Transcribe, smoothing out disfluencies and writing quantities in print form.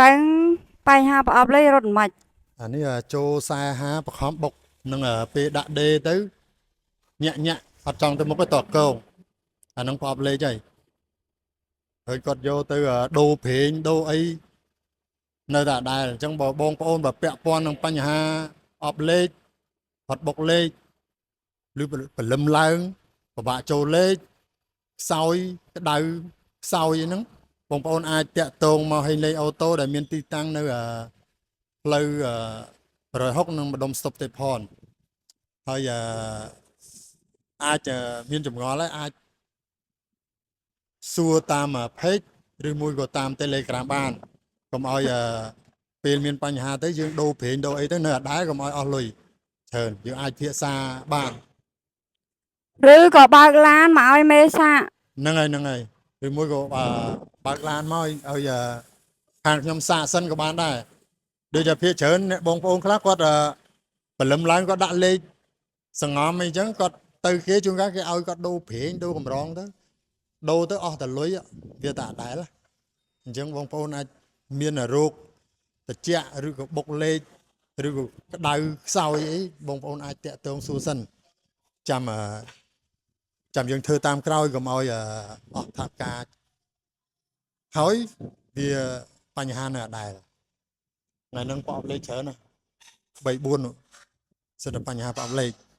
រ៉ឹងបញ្ហាប្រអប់លេខរត់មិន អានេះចូល45បខំបុកនឹងពេលដាក់ដេទៅញាក់ញាក់អត់ចង់ទៅមុខទេតកងអាហ្នឹងប្រអប់លេខហើយហើយគាត់យកទៅដូរប្រេងដូរអីនៅតែដដែលអញ្ចឹងបើបងប្អូនបើពាក់ព័ន្ធនឹងបញ្ហាអប់លេខអត់បុកលេខឬព្រលឹមឡើងពិបាកចូលលេខខ្សោយក្តៅខ្សោយអីហ្នឹងបងប្អូនអាចតាក់ទងមកហេងលេខអូតូដែលមានទីតាំងនៅផ្លូវ160និងម្ដុំស្តុបទេពផនហើយអាចមានចម្ងល់ហើយអាចសួរតាម page ឬមួយក៏តាម Telegram បានកុំឲ្យពេលមានបញ្ហាទៅយើងដូរប្រេងដូរអីទៅនៅអត់ដែរកុំឲ្យអស់លុយច្រើនយើងអាចពិភាក្សាបាន ឬក៏បើកឡានមកឲ្យមេសាក ហ្នឹងហើយហ្នឹងហើយឬមួយក៏បើកឡានមកឲ្យខាងខ្ញុំសាកសិនក៏បានដែរដូចជាភាគច្រើនអ្នកបងប្អូនខ្លះគាត់ព្រលឹមឡើងគាត់ដាក់លេខសងំអីចឹងគាត់ទៅគេជួនកាលគេឲ្យគាត់ដូរប្រេងដូរកម្រងទៅដូរទៅអស់តែលុយវាតែអត់ដែលអញ្ចឹងបងប្អូនអាចមានរោគតិចឬក៏បុកលេខឬក៏ក្តៅខ្សោយអីបងប្អូនអាចតាក់ទងសួរសិនចាំចាំយើងធ្វើតាមក្រោយកុំឲ្យអស់ថវិកាហើយវាបញ្ហានៅអត់ដែលថ្ងៃហ្នឹងប្រអប់លេខច្រើនណាស់3 4នោះសិតតែបញ្ហាប្រអប់លេខ។